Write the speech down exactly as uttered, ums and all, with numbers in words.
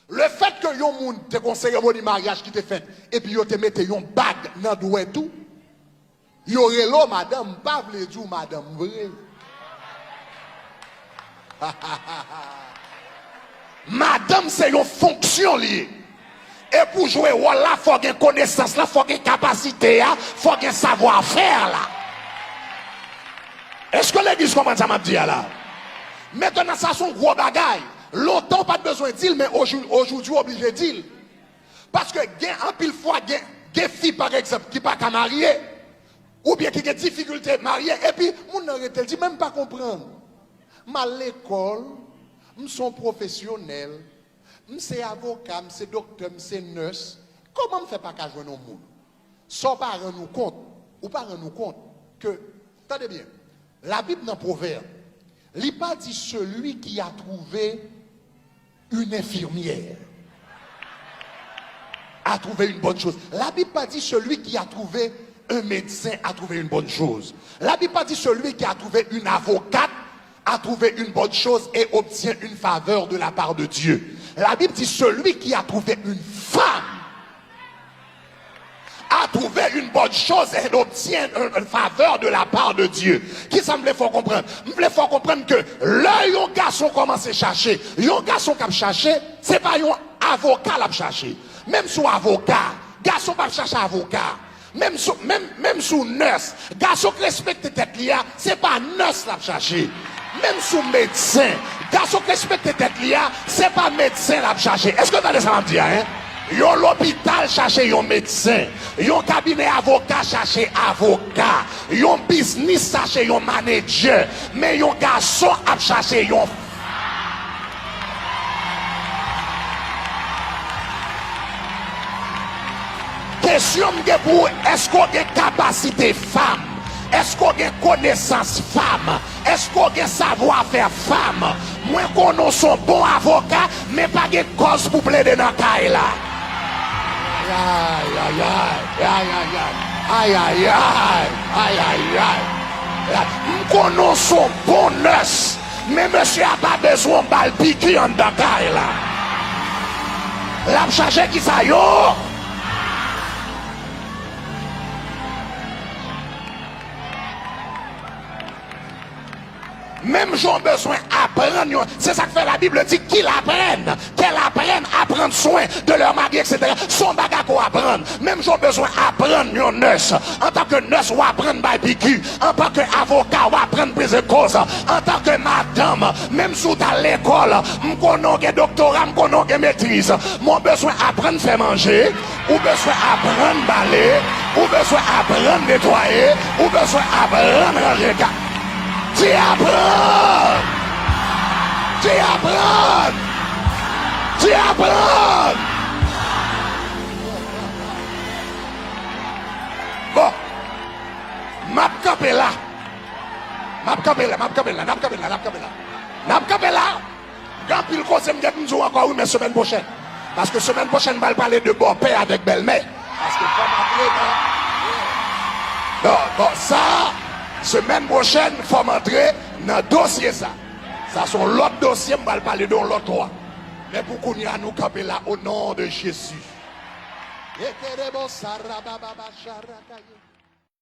Lefètke yon moun te gen yon seremoni maryaj ki te fèt, epi yo te mete yon bag nan dwèt ou, yo rele w madanm, pa vle di w madanm vre. Madanm se yon fonksyon li ye. E pou jwe wòl la, fò gen konesans la, fò gen kapasite a, fò gen savwa fè la. Èske legliz konprann sa m ap di a la? Mentnan, sa se yon gwo bagay. Lontan, w pa t bezwen di l, men ojou-, ojoudwi, w oblije di l. Paske gen anpil fwa, gen, gen fi, pa egzanp, ki pa ka marye, oubyen ki gen difikilte marye, epi moun nan rete, l di, "Men m pa konprann. M al lekòl, m se yon pwofesyonèl, m se avoka, m se doktè, m se nès. Kòman m fè pa ka jwenn yon moun?" Sa w pa rann ou kont, ou pa rann ou kont ke, tande byen, Labib nan Pwovèb, li pa di celui qui a trouvé une infirmière a trouvé une bonne chose. Labib pa di celui qui a trouvé un médecin a trouvé une bonne chose. Labib pa di celui qui a trouvé une avocate a trouvé une bonne chose et obtient une faveur de la part de Dieu. Labib di celui qui a trouvé une femme a trouvé une bonne chose et obtient une faveur de la part de Dieu. Kisa m vle fè w konprann? M vle fè w konprann ke lè yon gason kòmanse chache, yon gason k ap chache, se pa yon avoka l ap chache. Menm si w avoka, gason p ap chache avoka. Menm si, menm, menm si w nès, gason k respekte tèt li a, se pa nès l ap chache. Menm si w medsen, gason k respekte tèt li a, se pa medsen l ap chache. Èske w tande sa m ap di a, en? Yon lopital chache yon medsen. Yon kabinè avoka chache avoka. Yon biznis chache yon manedjè. Men yon gason ap chache yon Kesyon m gen pou ou, èske w gen kapasite fanm? Èske w gen konesans fanm? Èske w gen savwa fè fanm? Mwen konnen w se yon bon avoka, men pa gen kòz pou plede nan kay la. Ayayay, ayayay, ayayay, ayayay. M konnen w se yon bon nès. Men mesye a pa bezwen w ba l piki anndan kay la. L ap chache kisa yo? Menm jan w bezwen aprann yon, se sa k fè Labib di, qu'il apprenne, qu'elle apprenne à prendre soin de leur mari, et cetera. Se yon bagay ke w aprann. Menm jan w bezwen aprann yon nès. Antanke nès, w aprann bay piki. Antanke avoka, w aprann peze koz. Antanke madanm, menm si w t al lekòl, m konnen w gen doktora, m konnen w gen metriz. Men w bezwen aprann fè manje, ou bezwen aprann bale, ou bezwen aprann netwaye, ou bezwen aprann ranje kay. Di aprann! Di aprann! Di aprann! Bon, m ap kanpe la. M ap kanpe la, m ap kanpe la, n ap kanpe la, n ap kanpe la. N ap kanpe la. Gen anpil koze m gen pou m di w ankò, wi, men semèn pwochèn. Paske semèn pwochèn, m pral pale de bòpè avèk bèlmè. Paske fò m antre nan. Bon, bon, sa, semèn pwochèn, fò m antre nan dosye sa. Sa se yon lòt dosye, m pral pale de yon lòt lwa. Men pou kounye a, nou kanpe la, au nom de Jésus. Ekerebo sarababa sharakaye.